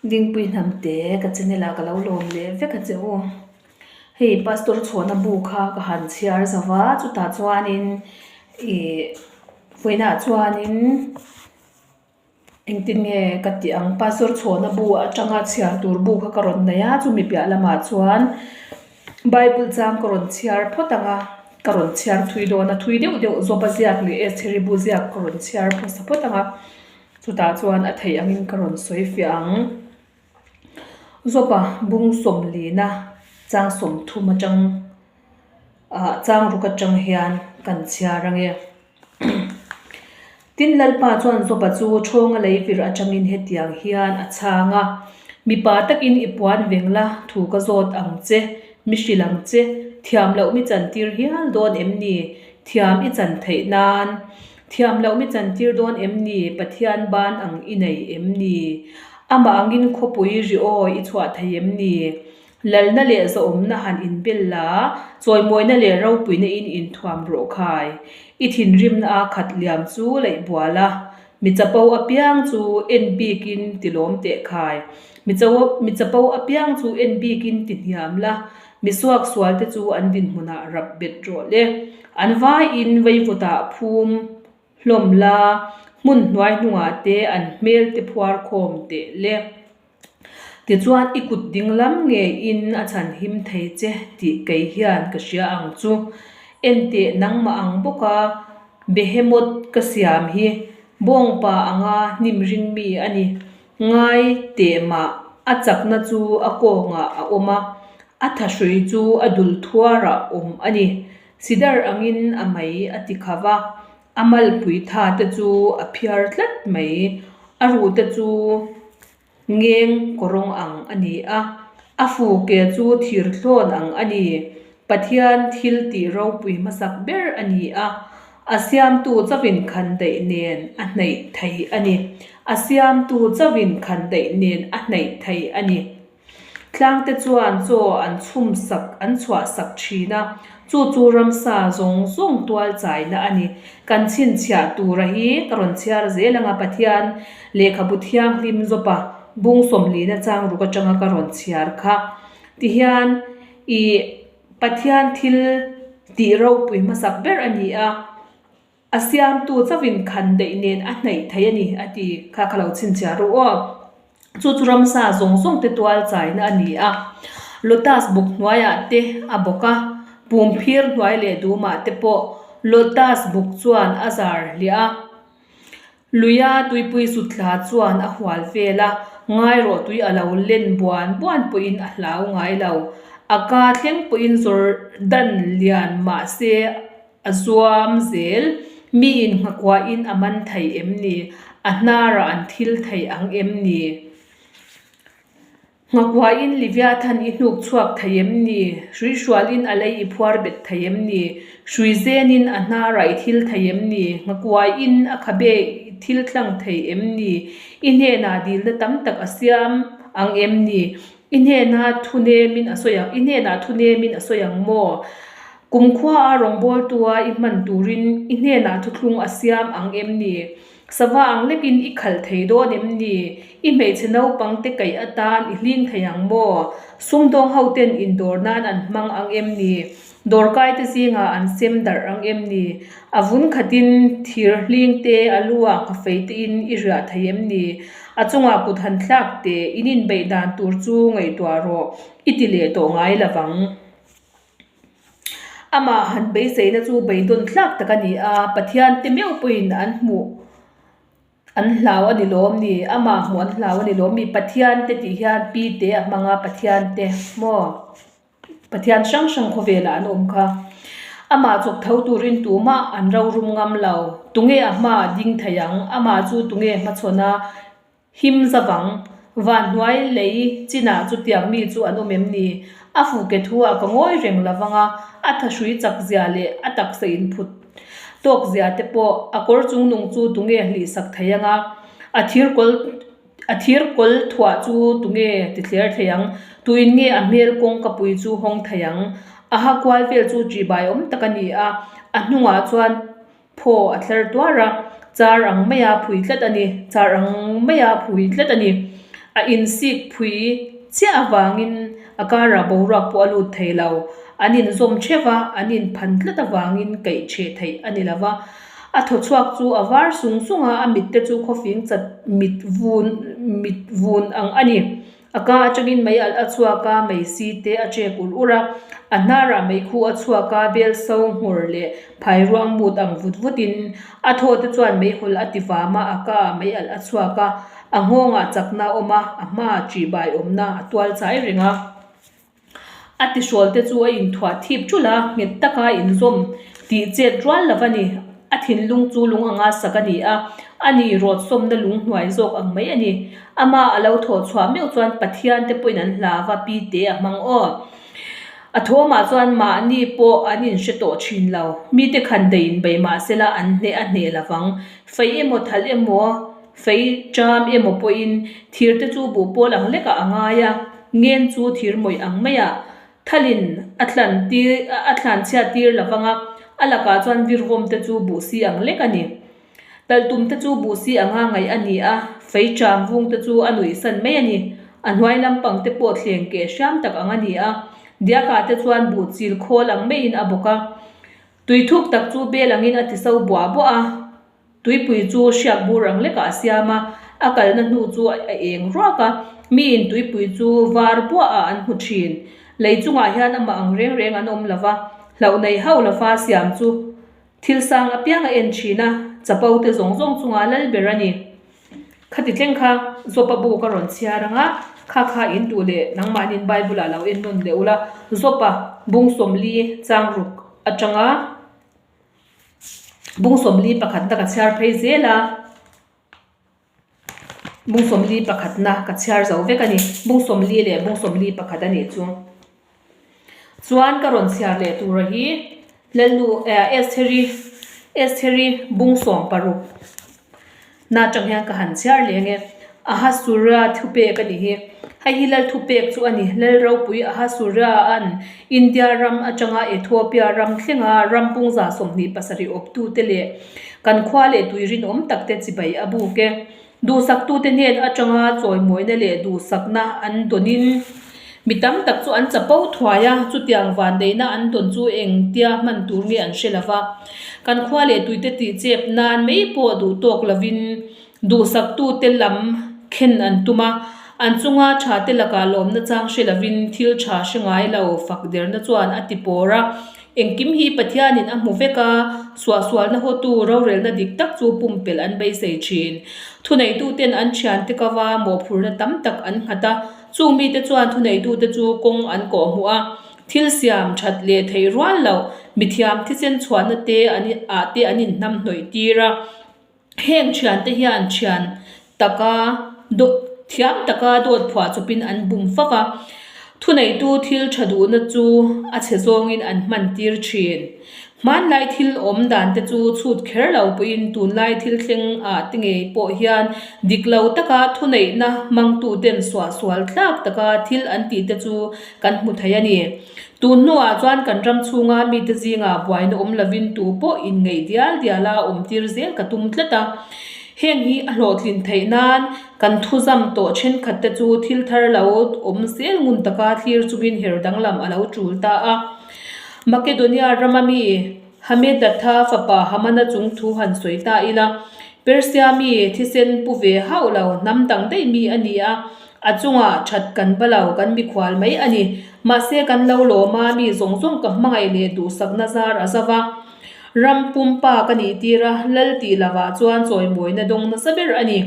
Dingpui hnamte ka channel ah ka lo lawm leh vek a che u. Hei Pastor Chhawna bu kha ka han chhiar zo va, chutah chuanin ih vawiinah chuanin engtin nge ka tih ang Pastor Chhawna bu atanga chhiar tur bu kha ka rawn nei a, chumi piah lamah chuan Bible chang ka rawn chhiar phawt ang a, ka rawn chhiar thui dawn a, thui deuh deuh Job-a ziak leh Estheri bu ziak ka rawn chhiar hmasa phawt ang a. Chutah chuan a theih angin ka rawn sawi fiah ang. Zawpa bung sawmlina chang sawmthum atang ah chang ruk atang hian kan chhiar ange. Tin Lalpa chuan Zawpa chu Thawnga lei vir atangin hetiang hian a chhang a, Mipa takin i puan veng la thu ka zawt ang che, mi hrilh ang che, thiam loh mi chantir hial dawn em ni? Thiam i chan theih nan Thiam loh mi chantir dawn em ni? Pathian ban ang i nei em ni? Amah angin khawpui ri aw i chhuah thei em ni? Lalna leh zawhawmna han inbel la, chawimawina leh ropuina in inthuam rawh khai. I thinrimna a khat liam chu laih bual a, mi chapo apiang chu en bikin ti lawm teh khai. Mi chapo apiang chu en bikin ti hniam la, Mi suaksualte chu an dinhmunah rap bet rawh le. An vaiin veivutah phum hlawm la, hmun hnuai hnungah te an hmel te phuar khawm teh le. Tichuan i kut ding lam ngeiin a chhan him thei che tih kei hian ka hria ang chu. Enteh nangmah ang bawka Behemoth ka siam hi bawngpa anga hnim ring mi a ni. Ngai teh mah, a chakna chu a kawngah a awm a, a thahrui chu a dul thuarah awm a ni. Sidar angin a mei a ti kha va, a malpui tha te chu a phiar tlat mai. A ruh te chu ngeng kawrawng ang a ni a, a fu ke chu thir thlawn ang a ni. Pathian thil tih ropui hmasak ber a ni a, A siamtu chauhin khan daih nen a hnaih thei a ni. A siamtu chauhin khan daih nen a hnaih thei a ni. Tlangte chuan chaw an chhum sak an chhuah sak thin a, chu chu ramsa zawng zawng tual chaina a ni. Kan chhinchhiah tura hi ka rawn chhiar zel anga Pathian lehkhabu thianghlim zawpa bung sawmlina chang ruk atanga ka rawn chhiar kha tihian ih Pathian thil tih ropui hmasak ber a ni a, a siamtu chauhin khan daih nen a hnaih thei a ni a ti kha ka lo chhinchhiah ru aw. Chu chu ramsa zawng zawng te tual chaina a ni a, lotus buk hnuaiah te a bawk a, pumphir hnuai leh dumah te pawh lotus buk chuan a zar hliah a. Luia tuipui sutthla chuan a hual vel a, ngairawh tui a lo len buan buan pawhin a hlau ngai lo. A ka thleng pawhin Jordan lian mah se a zuam zel. Miin nghakuahin a man thei em ni? A hnarah an thil thei ang em ni? Nghakuain Leviathan i hnuk chhuak thei em ni? Hrui hrualin a lei i phuar bet thei em ni? Hrui zenin a hnarah i thil thei em ni? Nghakuain a khabe i thil tlang thei em ni? I hnenah dilna tam tak a siam ang em ni? I hnena thu nemin a sawi ang, i hnenah thu nemin a sawi ang maw? Kumkhua a rawngbawltua i hman turin i hnenah thuthlung a siam ang em ni? Sava ang lekin i khalh thei dawn em ni? I hmeichhe naupang te kaih atan i hling thei ang maw? Sumdawng ho ten indawr nan an hmang ang em ni? Dawrkai te zingah an sem darh ang em ni? A vun khatin thir hling te a lu ah nghafei te in i riah thei em ni? A chungah kut han thlak teh, in inbeih dan tur chu ngaihtuah rawh, i ti leh tawh ngai lovang. Amah han beiseina chu beidawn tlak tak a ni a, Pathian te meuh pawhin an hmuh an hlau a ni lawm ni, amah hmuh an hlau a ni lawm mi, Pathian te tih hian pi te a hmang a, Pathian te maw Pathian hrang hrang khawvelah an awm kha. Amah chawk tho turin tumah an rorum ngam lo, tunge a hmaah ding thei ang, amah chu tunge hmachhawn a, Him zavang, van hnuai lei chinah chutiang mi chu an awm em ni? A fuke thu ah ka ngawi reng lo vang a, a thahrui chak zia leh a taksa inphut tawk zia te pawh a kawr chung nung chu tunge hlih sak thei ang a, a thir kawl a thir kawl thuah chu tunge ti thler thei ang? Tuin nge a hmel kawngka pui chu hawng thei ang? A ha kual vel chu ṭihbai awm tak a ni a, a hnungah chuan Phaw a thler tuar a, char ang maia phui tlat a ni, char ang maia phui tlat a ni. A insik phui chiah avangin a karah boruak pawh a lut thei lo. An inzawm theuh va, an inphan tlat avangin kaih cheh theih a ni lo va. A thaw chhuak chu a var sung sung a, a mitte chu khawfing chat mit vun mit vun ang a ni. A ka atangin mei alh a chhuak a, mei si te a chek ur ur a. A hnarah mei khu a chhuak a, bel so nghawr leh phai ruang mut ang vut vutin a thaw te chuan mei hawlh a ti vam a, a ka ah mei alh a chhuak a, a nghawngah chakna a awm a, a hmaah ṭihbai awmna a tual chai reng a. A tihrawl te chu a inthuah thip thulh a, nghet taka inzawm tih chet rual lo a ni. A thinlung chu lung anga sak a ni a, a ni rawtsawmna lung hnuai zawk ang mai a ni. Ama a lo thawh chhuah meuh chuan Pathian te pawhin an hla va pi te a hmang aw. A thawmah chuan mahni pawh an inhre tawh thin lo. Mite khan dei inbei mah sela an hneh a hneh lo vang. Fei emaw thalh emaw Fei ṭam emaw pawhin thir te chu buh pawl ang lekah a ngai a, ngen chu thir mawih ang maiah thalin a thlan tir a thlan chhiat tir lo vang a, a lakah chuan virvawm te chu buh si ang lek a ni. Talhtum te chu buh si anga ngaih a ni a, fei ṭam vung te chu a nuih san mai a ni. A hnuai lampang te pawh thleng keh hriam tak ang a ni a, diakah te chuan buh chil khawl ang maiin a bawk a, tui thuk tak chu bel angin a ti so buah buah a. Tuipui chu hriak bur ang lekah a siam a, a kalna hnu chu a eng ruak a, miin tuipui chu var buahah an hmu thin. Lei chungah hian amah ang reng reng an awm lo va, hlauh nei hauh lova siam chu thil sang apiang a en thin a, chapo te zawng zawng chunga lal ber a ni. Khati tleng kha Zopa bu ka rawn chhiar ang a, kha kha in duh leh nangmahniin Bible ah lo en nawn leh ula, Zopa bung 40 chang ruk atanga. Bung 40 pakhatna ka chhiar phei zel a, bung 40 pakhatna ka chhiar zo vek a ni. Bung 40 leh bung 41 a nih chu. Chuan ka rawn chhiar leh tura hi Lalnu eh Estheri Estheri bung 16 Na atang hian ka han chhiar leh ange. Ahasuera thupek a nih hi. Hei hi Lal thupek chu a ni. Lal ropui Ahasuera-a'n India ram atanga Ethiopia ram thlenga ram pung 27 awptute leh kan khua leh tui rinawm takte chibai a buk e. Duhsaktute hnen atanga chawimawina leh duhsakna an dawnin mi tam tak chu an chapo thuai a, chutiang vanneihna an dawn chu engtia hman tur nge an hre lova. Kan khua leh tuite tih chep nan mai pawh duh tawk lovin duhsaktute lam khen an tum a, an chunga tha te lakah lawmna chang hre lovin thil tha hre ngai lo fak derna chuan a ti pawr a. Engkim hi Pathianin a hmu vek a, suahsualna hawtu rorelna dik tak chu pumpelh an beisei thin. Thuneituten an thiante kava mawhphurhna tam tak an nghat a, chung mite chuan thuneitute chu kawng an kawhhmuh a, Thil siam that leh theih rual loh, mithiam thisen chhuahna te an ah te an inhnam hnawih tir a. Heng thiante hian thian taka thiam taka dawt phuah chawpin an bum fak a, thuneitu thil tha duhna chu a chhe zawngin an hman tir thin. Hmanlai thil awm dan te chu chhut kher lo pawhin tunlai thil thleng ah te ngei pawh hian dik lo taka thuneihna hmangtu ten suahsual tlak taka thil an tih te chu kan hmu thei a ni. Tun hnuah chuan kan ram chhunga mite zingah buaina awm lovin tu pawh inngeih dial diala awm tir zel ka tum tlat a. Heng hi a hlawhtlin theih nan kan thuzam tawh thenkhat te chu thil thar lo awm zel ngun taka thlir chungin her danglam a lo tul ta a. Makedonia rama mi Hamedatha fapa Hamana chung thu han sawi ta ila, Persia mi thisen pu ve hauh lo hnam dang daih mi a ni a, a chungah that kan ba lo, kan mikhual mai a ni. Mahse kan lo lawm a, mi zawng zawng ka hmangaih leh duhsakna zar a zau a. Ram pumpa ka nih tir a, lal tih lovah chuan chawimawina dawng nasa ber a ni.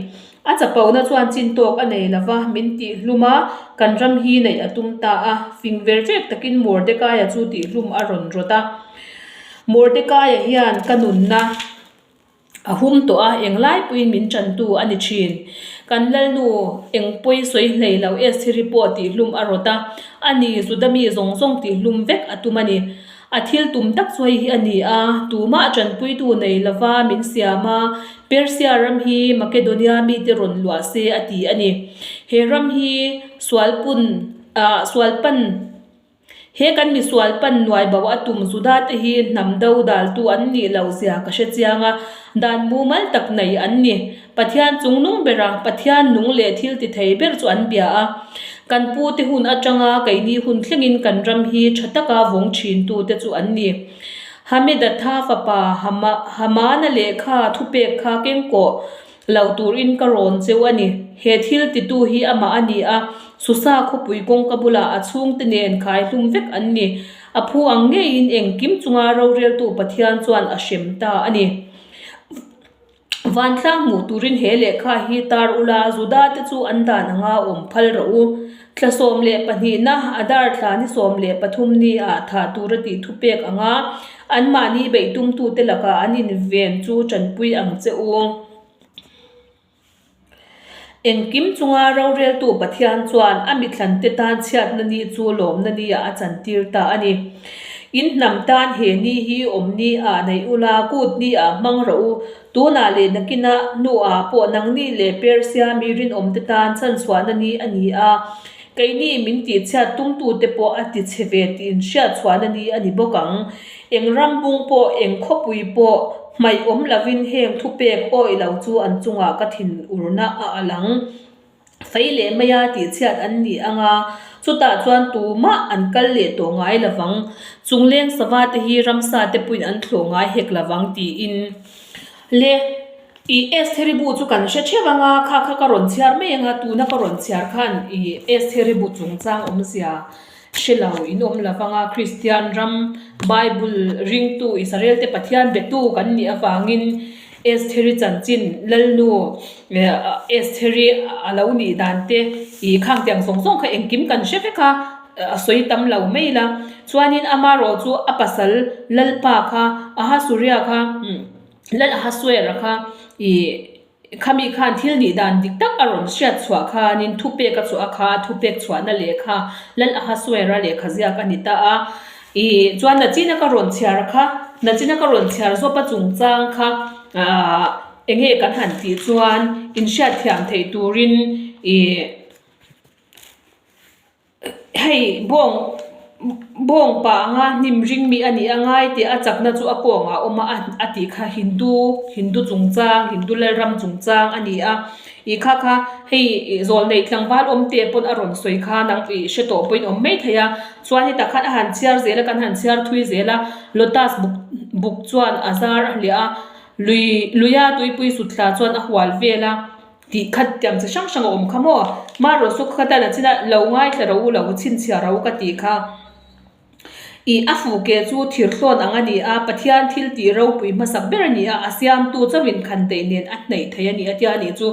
A chapona chuan chin tawk a nei lo va, min tihhlum a, kan ram hi neih a tum ta a. Fing ver vek takin Mordekaia chu tihhlum a rawn rawt a. Mordekaia hian ka nunna a hum tawh a, englai pawhin min tantu a ni thin. Kan Lalnu eng pawi sawi hlei lo Estheri pawh tihhlum a rawt a, ani Juda mi zawng zawng tihhlum vek a tum a ni. A thil tum tak chu hei hi a ni a, tumah tanpuitu nei lova min siam a, Persia ram hi Makedonia mite rawn luah se a ti a ni. He ram hi sualpun ah sualpan. He kan misual pan nuai bo a tum Juda te hi hnam do daltu an nih loh zia ka hre chiang a, dan mumal tak nei an ni. Pathian chungnung bera Pathian nung leh thil ti thei ber chu an bia a. Kan pu te hun atanga keini hun thlengin kan ram hi tha taka vawng thintu te chu an ni. Hamedatha fapa Hamana lehkha thupek kha kengkawh Lo turin ka rawn cheu a ni. He thil titu hi amah a ni a, Susa khawpui kawngka bulah a chhungte nen khaihlum vek an ni. A phu ang ngeiin engkim chunga roreltu Pathian chuan a hrem ta a ni. Vantlang hmuh turin he lehkha hi tar ula, Juda te chu an dan anga awm phal rawh u. Thla 12na Adar thla ni 13 ni ah thah tura tih thupek anga anmahni beih tumtute lakah an inven chu tanpui ang che u. Engkim chunga roreltu Pathian chuan a mithlante tan chhiatna ni chu lawmna ni ah a chantir ta a ni. In hnam tan he ni hi awm ni ah neih ula, kut ni ah hmang rawh u. Tunah leh nakinah hnuah pawh nangni leh Persia mi rinawmte tan chhanchhuahna ni a ni a, keini min tihchhiat tumtute pawh a tichhe ve tih inhriatchhuahna ni a ni bawk ang. Eng ram bung pawh, eng khawpui pawh hmaih awm lovin heng thupek awih lo chu an chungah ka thinurna a alh ang. Fei leh maia tihchhiat an ni ang a, chutah chuan tumah an kal leh tawh ngai lovang. Chungleng sava te hi ramsa te pawhin an thlawh ngai hek lovang tiin le i Estheri bu chu kan hre theuh ang a, kha kha ka rawn chhiar mai ang a, tuna ka rawn chhiar khan i Estheri bu chungchang awmzia hre lo in awm lovang a, Kristian ram Bible ringtu Israel te Pathian betu kan nih avangin Estheri chanchin Lalnu Estheri a lo nih dan te ih khang tiang zawng zawng kha engkim kan hre vek a, a sawi tam lo mai la. Chuanin amarawh chu a pasal Lalpa kha Ahasuria kha Lal Ahasuera kha ih khami khan thil nih dan dik tak a rawn hriat chhuah khanin thupek a chhuah a kha thupek chhuahna lehkha Lal Ahasuera lehkha ziak a ni ta a. Ih, chuan Nachina ka rawn chhiar kha, Nachina ka rawn chhiar zawpa chungchang kha aah eng nge kan han tih chuan inhriatthiam theih turin ih hei bawng bawng pah anga hnim ring mi a nih a ngai tih a chakna chu a kawngah a awm a a tih kha Hindu Hindu chungchang Hindu Lalram chungchang a ni a. Ih kha kha hei zawl neih tlangval awm te pawn a rawn sawi kha nang ih hre tawh pawhin awm mai thei a, chuan hetah khan a han chhiar zel a kan han chhiar thui zel a, lotus buk buk chuan a zar a hliah a, lui luia tuipui sut thla chuan a hual vel a tih kha tiang chi hrang hrang a awm kha maw, hmanraw suk kha tan a chin a lo ngaithla ro u lo chhinchhiah ro ka tih kha. Ih, a fuh ke chu thirthlawn ang a ni a, Pathian thil tih ropui hmasak ber a ni a, a siamtu chauhin khanteih nen a hnaih thei a ni a tia a nih chu.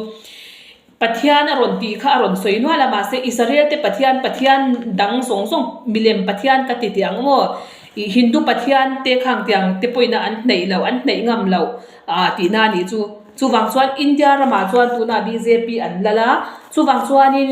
Pathian a rawn tih kha a rawn sawi nual a, mahse Israel te Pathian, Pathian dang zawng zawng, milem Pathian ka ti tih ang maw? Ih, Hindu Pathian te khang tiang te pawhin an hnaih loh, an hnaih ngam loh ah tihna a nih chu. Chuvang chuan India ramah chuan tunah bjp an lal a, chuvang chuanin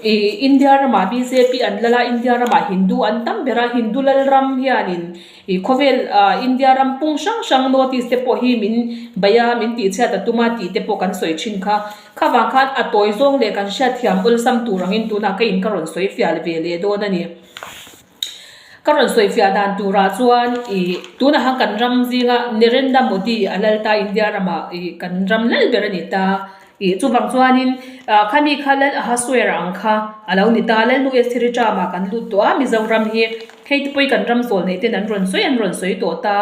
ih India ramah bjp an lal a, India ramah Hindu an tam ber a, Hindu lal ram hianin ih khawvel ah India ram pung hrang hrang North East te pawh hi min bei a, min tihchhiat a tum a tih te pawh kan sawi thin kha. Khavang khan a tawi zawng leh kan hriatthiam awlsam tur angin tunah ka in ka rawn sawi fiah ve leh dawn a ni. Ka rawn sawi fiah dan turah chuan ih tunah khan kan ram zinga Narendra Modi a lal ta India ramah ih kan ram lal ber a ni ta ih chuvang chuanin ah khami kha lal Ahasuera ang kha a lo ni ta Lalnu Estheri term ah kan lut tawh a Mizoram hi hei te pawhin kan ram zawl neih ten an rawn sawi an rawn sawi tawh ta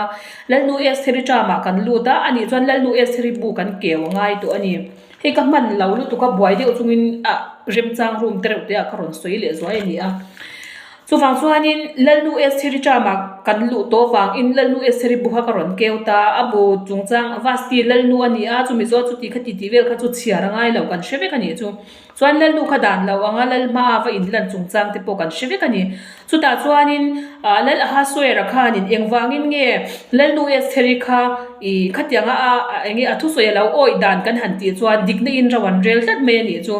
Lalnu Estheri term ah kan lut a anih chuan Lalnu Estheri bu kan keu a ngai tawh a ni. Hei ka hman lo lutuk a buai deuh chungin ah remchang room te reuh te ah ka rawn sawi leh zuai a ni a. Chuvang chuanin Lalnu Estheri term ah kan luh tawh vangin Lalnu Estheri bu kha ka rawn keu ta a, bu chungchang Vasti Lalnu a ni a, chumi zawh chuti kha titi vel kha chu chhiar a ngai lo kan hre vek a nih chu. Chuan Lalnu kha dan lo anga Lal hmaa va inlan chungchang te pawh kan hre vek a ni. Chutah chuanin Lal Ahasuera khanin engvangin nge Lalnu Estheri kha ih khatianga a eng nge a thusawi a lo awih dan kan han tih chuan dikna in ro an rel tlat mai a nih chu.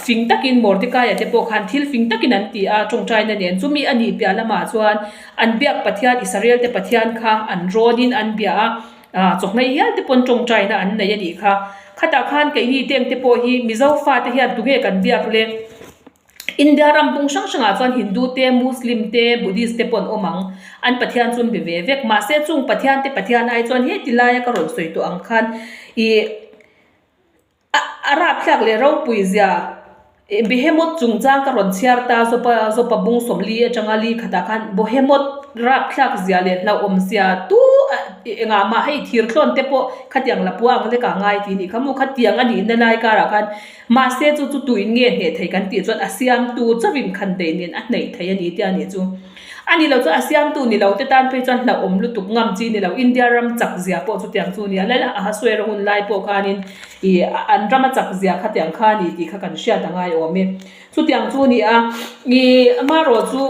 Fing takin Mordekaia te pawh khan thil fing takin an ti a, tawngtaina nen chumi a nih piah lamah chuan an biak Pathian Israel te Pathian kha an rawnin an bia a, chawhmei hial te pawn tawngtaina an nei a nih kha. Khatah khan keini teng te pawh hi Mizo fate hian tunge kan biak le? India ram bung hrang hrangah chuan Hindu te, Muslim te, Buddhist te pawh an awm ang. An Pathian chu an be ve vek. Mahse chung Pathian te Pathian ai chuan heti laia ka rawn sawi tawh ang khan ih a a rapthlak leh ropui zia Behemoth chungchang ka rawn chhiar ta Zawpa Zawpa bung sawmli atanga li khatah khan Bohemoth rapthlak zia leh hlauhawm zia tu engah mah hei thir thlawn te pawh khatiang la pua ang lek a ngai tih nih kha maw khatiang a nihna lai karah khan Mahse chu chu tuin nge hneh thei kan tih chuan a siamtu chauhin khan daih nen a hnaih thei a ni tia nih chu. A ni lo chu a siamtu ni lo te tan phei chuan hlauhawm lutuk ngam chi ni lo. India ram chak zia pawh chutiang chu nia. Lal Ahasuera hun lai pawh khanin ih an rama chak zia khatiang kha a ni tih kha kan hriat a ngai awm e. Chutiang chu ni a, ih amaherawh chu.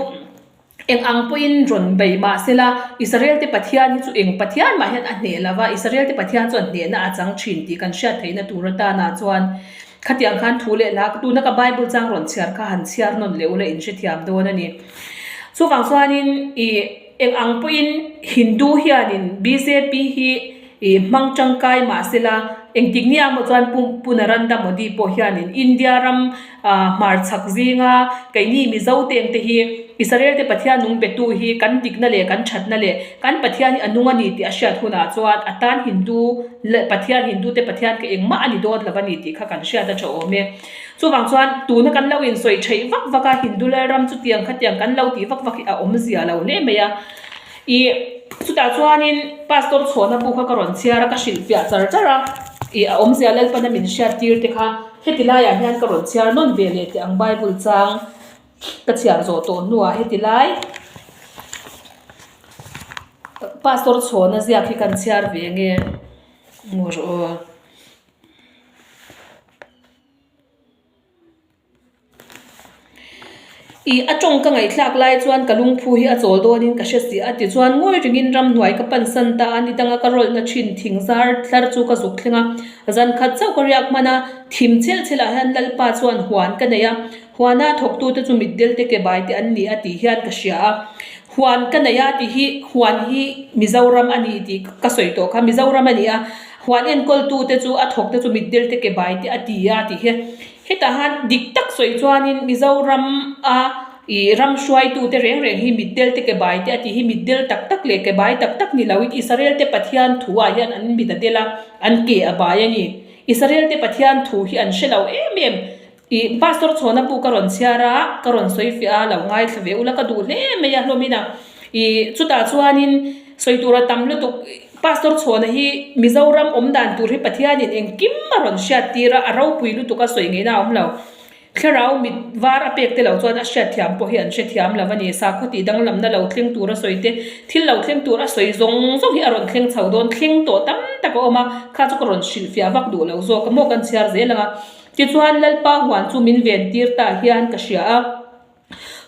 Eng ang pawhin rawn bei mah sela, Israelte Pathian hi chu eng Pathian mah hian a hneh lo va, Israelte Pathian chuan hnehna a chang thin tih kan hriat theihna tur atana chuan khatiang khan thu leh hla tuna ka Bible chang rawn chhiar kha han chhiar nawn leh ula inhrethiam dawn a ni. Chuvang chuanin ih eng ang pawhin Hindu hianin bjp hi ih hmang tangkai mah sela, engtik nia maw chuan Pu Pu Narendra Modi pawh hianin India ram ah hmarchhak zinga keini Mizo teng te hi Israel te Pathian nung betu hi kan dikna leh kan thatna leh kan Pathian hi a nung a ni tih a hriat hunah chuan a tan Hindu leh Pathian Hindu te Pathian kha engmah a ni dawn lo a ni tih kha kan hriat a tha awm e. Chuvang chuan tuna kan lo insawi theih vak vak a Hindu Lalram chutiang khatiang kan lo tih vak vak hi a awmzia lo hle mai a. Ih, chutah chuanin Pastor Chhuahna bu kha ka rawn chhiar a, ka hrilhfiah char char a, ih a awmzia Lalpana min hriattir te kha heti laiah hian ka rawn chhiar nawn ve leh teh ang Bible chang ka chhiar zawh tawh hnuah heti lai Pastor Chhuahna ziak hi kan chhiar ve nge maw rawh aw. Ih a tawng ka ngaihthlak lai chuan ka lungphu hi a chawl dawnin ka hre si a tichuan ngawi ringin ramhnuai ka pansan ta a nidanga ka rawlhna thin thing zar tlar chu ka zuk thleng a zan khat chauh ka riak hman a thim chel chel ah hian Lalpa chuan huan ka nei a huana thawktute chu mitdel te ke bai te an ni a tih hian ka hria a huan ka nei a tih hi huan hi Mizoram a ni tih ka sawi tawh kha Mizoram a ni a huan enkawltute chu a thawkte chu mitdel te ke bai te a ti a tih hi. Hetah han dik tak sawi chuanin Mizoram a ih ram hruaitute reng reng hi mitdel te ke bai te a tih hi mitdel tak tak leh ke bai tak tak ni loin Israel te Pathian thu ah hian an mit a del a, an ke a bai a ni. Israel te Pathian thu hi an hre lo em em. Ih Pastor Chhawna pawh ka rawn chhiar a, ka rawn sawi fiah a, lo ngaithla ve ula ka duh hle mai a hlawmin a. Ih chutah chuanin sawi tur a tam lutuk. Pastor Chhawna hi Mizoram awm dan tur hi Pathianin engkim a rawn hriat tir a, a ropui lutuk a sawi ngeina a awm lo. Thlarau mit var a pek te lo chuan a hriatthiam pawh hi an hrethiam lo a ni. Sakhaw tih danglamna lo thleng tur a sawi te, thil lo thleng tur a sawi zawng zawng hi a rawn thleng chho dawn, thleng tawh tam tak a awm a, kha chu ka rawn hrilhfiah vak duh lo zawk a maw kan chhiar zel ang a. Tichuan Lalpa huan chu min ven tir ta hian ka hria a.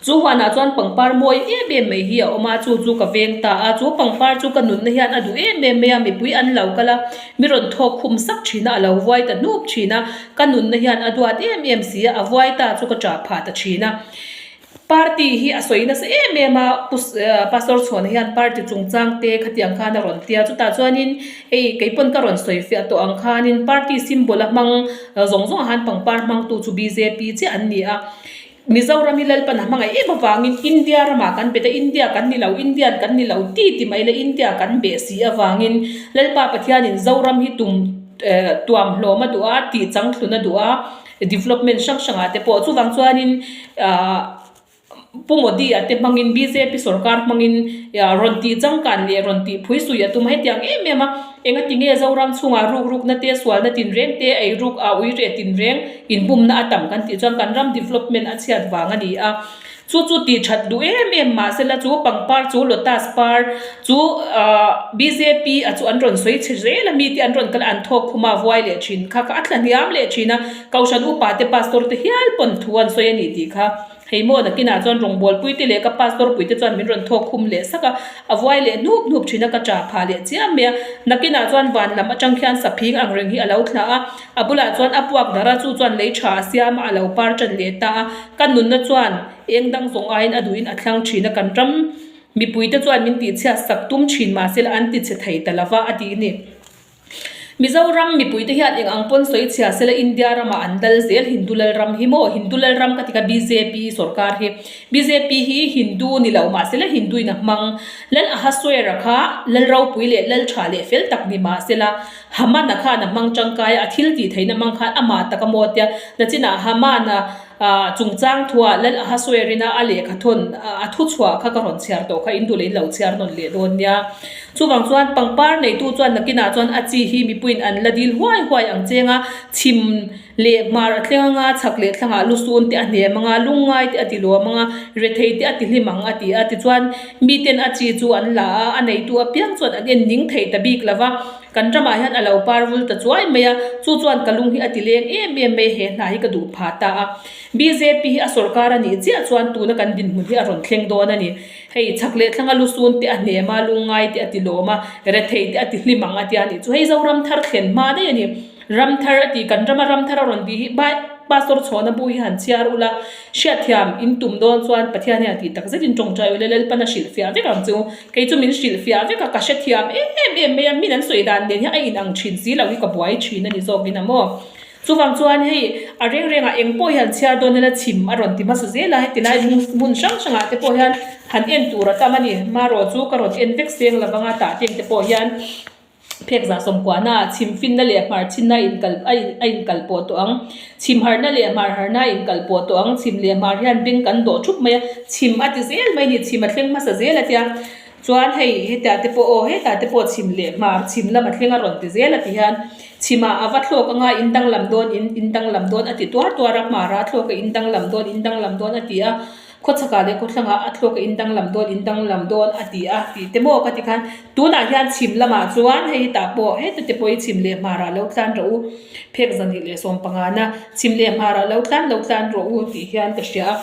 Chu huanah chuan pangpar mawi em em mai hi a awm a, chu chu ka veng ta a, chu pangpar chu ka nunna hian a duh em em mai a, mipui an lo kal a, mi rawn thawk khum sak thin a, a lo vuai ta hnup thin a, ka nunna hian a duat em em si a, a vuai ta chu ka ṭah phah ta thin a. Party hi a sawi nasa em em a, Pu Pastor Chhuana hian party chungchang te khatiang khan a rawn tia, chutah chuanin hei keipawn ka rawn sawi fiah tawh ang khanin party symbol a hmang zawng zawngah khan pangpar hmangtu chu bjp chiah an ni a. Mizoram hi Lalpan a hmangaih em avangin India ramah kan bet a, India kan ni lo, Indian kan ni lo ti ti mai la India kan beh si avangin Lalpa Pathianin Zoram hi tum tuam hlawm a duh a, tih changthlun a duh a, development hrang hrangah te pawh chuvang chuanin ahh Pu Modi-a te hmangin bjp sorkar hmangin rawn tih changkan leh rawn tih phui sui a tum a, hetiang em em a. Engati nge Zoram chhungah rukrukna te, sualna tinreng te, eiruk a uireh tinreng inbumna a tam kan tih chuan kan ram development a chhiat vang a ni a. Chu chu tih that duh em em mahsela chu pangpar chu lotus par chu ahh bjp a chu an rawn sawi chhe zel a mi te an rawn kal a an thawk khum a vuai leh thin kha kha a thla hniam leh thin a Kohhran upa te pastor te hial pawn thu an sawi a ni tih kha. Hei maw nakinah chuan rawngbawlpui te leh ka pastor pui te chuan min rawn thawk khum leh sak a, a vuai leh hnup hnup thin a ka ṭah phah leh chiam mai a. Nakinah chuan van lam atang khian saphing ang reng hi a lo thlah a, a bulah chuan a puak darh a, chu chuan lei tha a siam a, a lo par ṭan leh ta a. Ka nunna chuan eng dang zawng aiin a duhin a thlang thin a, kan ram mipui te chuan min tihchhiat sak tum thin mahse la an tichhe thei ta lova a tih ni. Mizoram mipuite hian eng ang pawn sawi chhia sela India ramah an dal zel Hindu Lalram hi maw Hindu Lalram ka ti kha bjp sorkar hi bjp hi Hindu ni lo mahsela Hindu in a hmang Lal Ahasuera kha Lal ropui leh Lal tha leh fel tak ni mahsela Hamana khan a hmang tangkai a a thil tih theihna hmang khan amah tak a maw tia nachinah Hamana Ah, chungchang thuah Lal Ahasuerina a lehkha thawn a thu chhuah kha ka rawn chhiar tawh kha in duh leh in lo chhiar nawn leh dawn nia. Chuvang chuan pangpar neitu chuan nakinah chuan a chi hi mipuiin an la dil huai huai ang cheng a, chhim leh hmar a thleng anga, chhak leh thlangah lusun te a hnem anga, lungngai te a ti luam anga, rethei te a ti hlim ang a ti a. Tichuan miten a chi chu an la a, a neitu apiang chuan an en ning thei ta bik lova. Kan ramah hian a lo par vul ta chuai mai a, chu chuan ka lung hi a ti leng em em mai a, he hna hi ka duh pha ta a. Bjp hi a sorkar a nih chiah chuan tuna kan dinhmun hi a rawn thleng dawn a ni. Hei chhak leh thlanga lusun te a hnem a, lungngai te a ti lawm a, rethei te a ti hlim ang a tia nih chu. Hei Zoram thar thlen hma daih a ni. Ram thar a ti, kan rama ram thar a rawn tih hi Bai Pastor Chhawna bu hi han chhiar ula, hriatthiam in tum dawn chuan Pathian hian tih tak zetin tawngtai ula Lalpan a hrilhfiah vek ang chu. Kei chu min hrilhfiah vek a, ka hrethiam em em mai a, min an sawi dan nen hian a inang thin si lo hi ka buai thin a ni zawkin a maw. Chuvang chuan hei a reng rengah eng pawh hi han chhiar dawn ila chhim a rawn ti hmasa zel a, heti lai hmun hrang hrangah te pawh hian han en tur a tam a ni. Marawh chu ka rawn en vek seng lovanga tah teng te pawh hian. Phek zah sawmkuahna ah chhim finna leh hmar chhinna a inkal a a inkal pawh tawh ang. Chhim harhna leh hmar harhna a inkal pawh tawh ang. Chhim leh hmar hian beng kan dawh thup mai a, chhim a ti zel mai a ni, chhim a thleng hmasa zel a tia. Chuan hei hetah te pawh aw hetah te pawh chhim leh hmar chhim lam a thleng a rawn ti zel a ti hian chhim ah a va thlawk anga in danglam dawn in in danglam dawn a ti tuar tuar a, hmar ah a thlawk a in danglam dawn in danglam dawn a ti a. Khawchhakah leh khawthlangah a thluak a indanglam dawn indanglam dawn a ti a tih te maw ka ti khan tunah hian chhim lamah chuan hei hetah pawh heta te pawh hi chhim leh hmarah lo tlan rawh u phek zahnih leh sawmpangana chhim leh hmarah lo tlan lo tlan rawh u tih hian ka hria a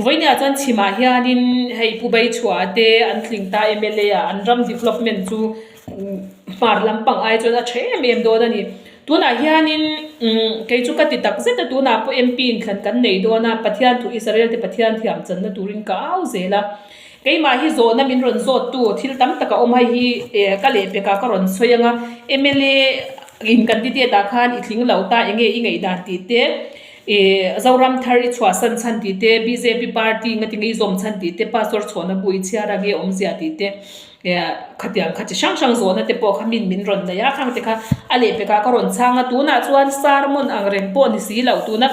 vawinia chuan chhimah hianin hei pu Beichhuah te an tling ta mla ah an ram development chu hmar lampang ai chuan a tha em em dawn a ni. Tunah hianin umm kei chu ka ti tak zet a, tunah pawh MP inthlan kan nei dawn a, Pathian thu Israel te Pathian thiam channa turin ka au zel a. Keimah hi zawhna min rawn zawt tu thil tam tak a awm hei hi eh ka lehpekah ka rawn sawi ang a, mla in candidate ah khan i tling lo ta enge i ngaihdan tih te, eh Zoram thar i chhuahsan chhan tih te, bjp party nga tinge i zawm chhan tih te, Pastor chhuahna bu i chhiar a nge awmzia tih te. Khatiang kha chi hrang hrang zawhna te pawh kha min min rawn nei a, khang te kha a lehpekah ka rawn chhang a, tunah chuan sermon ang reng pawh ni si lo, tuna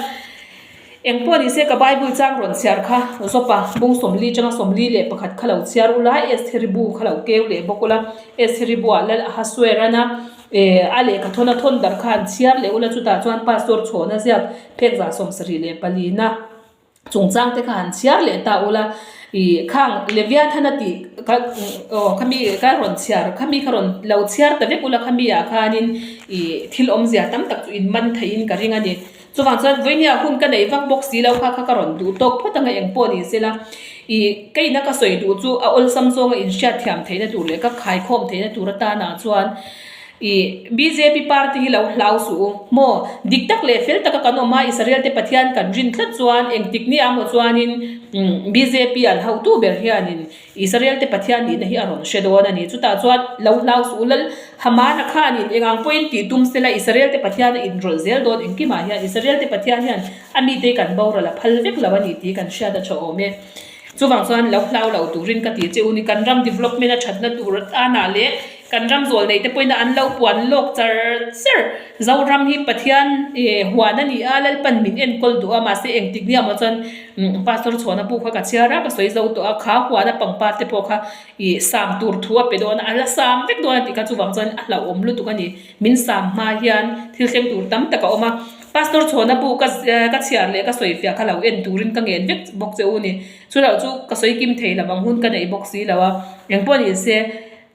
eng pawh ni se ka bible chang rawn chhiar kha Zawpa bung sawmli atanga 41 kha lo chhiar ula, Estheri bu kha lo keu leh bawk ula, Estheri buah Lal Ahasuerana a lehkha thawn a thawn darh kha an chhiar leh ula, chutah chuan Pastor Chhawna ziak phek 74 na. Chungchang te kha han chhiar leh ta ula, ih khang Leviathan a tih kha aw khami ka rawn chhiar khami kha rawn lo chhiar ta vek ula khami ah khanin ih thil awmzia tam tak chu in man theihin ka ring a ni. Chuvang chuan vawinia hun ka neih vak bawk si lo kha kha ka rawn duh tawk phawt anga eng pawh ni sela ih ka ina ka sawi duh chu a awlsam zawnga inhriatthiam theihna tur leh ka khaikhawm theihna tur atanah chuan I bjp party hi lo hlau suh u. Maw? Dik tak leh fel taka kan awm a, Israel te Pathian kan rin tlat chuan engtik ni amaw chuanin bjp an hotu ber hianin Israel te Pathian nihna hi a rawn hre dawn a ni. Chutah chuan lo hlau suh u. Lal Hamana khanin engang pawhin tih tum sela Israel te Pathian a inrawlh zel dawn engkimah hian Israel te Pathian hian a mite hi kan boral a phal vek lo a ni tih kan hriat a tha awm e. Chuvang chuan lo hlau lo turin ka ti che u ni. Kan ram development a thatna tur atana leh kan ram zawl neih te pawhin an lo puan lawk char char. Zoram hi Pathian huan a ni a, Lalpan min enkawl duh a, mahse engtik nia maw chuan Pastor Chhuana bu kha ka chhiar a, ka sawi zo tawh a, kha huana pangpar te pawh kha ih sam tur thu a pe dawn a, a la sam vek dawn a tih kha chuvang chuan a hlauhawm lutuk a ni. Min sam hma hian thil thleng tur tam tak a awm a, Pastor Chhawna bu ka ka chhiar leh ka sawi fiah kha lo en turin ka ngen vek bawk che u ni. Chuloh chu ka sawi kim thei lo ang hun ka neih bawk si lo a, engpawh ni se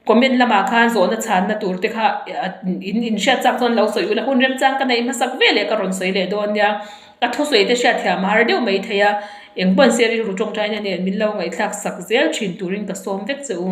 comment lamah khan zawhna chhanna tur te kha in inhriat chak chuan lo sawi ula hun remchang ka neih hmasak ve leh ka rawn sawi leh dawn nia. Ka thusawi te hriatthiam a har deuh mai thei a, engpawh ni se rilru tawngtaina nen min lo ngaihthlak sak zel thin turin ka sawm vek che u.